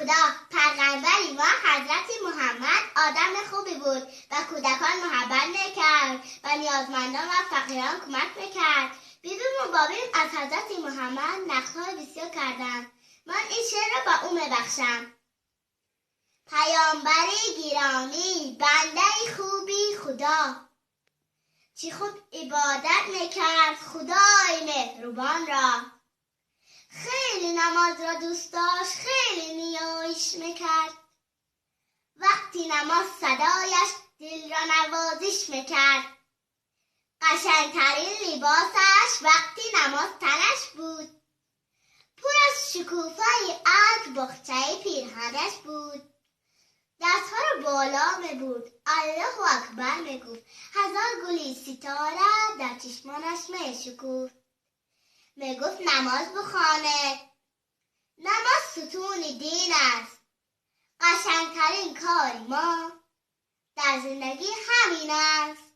خدا. پیغمبری ما حضرت محمد آدم خوبی بود و کودکان محبت میکرد و نیازمندان و فقیران کمک میکرد. بیبیم و بابیم از حضرت محمد نقل‌های بسیار کردند. من این شعر را با او میبخشم. پیامبری گرامی، بنده خوبی خدا، چی خوب عبادت میکرد خدای مهربان را. خیلی نماز را دوست داشت، خیلی نیایش میکرد. وقتی نماز صدایش دل را نوازش میکرد. قشنگترین لباسش وقتی نماز تنش بود. پر از شکوفای عطر بخچه پیرهنش بود. دستها را بالا میبرد، الله اکبر میگفت. هزار گلی ستاره در چشمانش میشکفت. میگفت نماز بخوانید، نماز ستون دین است. قشنگترین کار ما در زندگی همین است.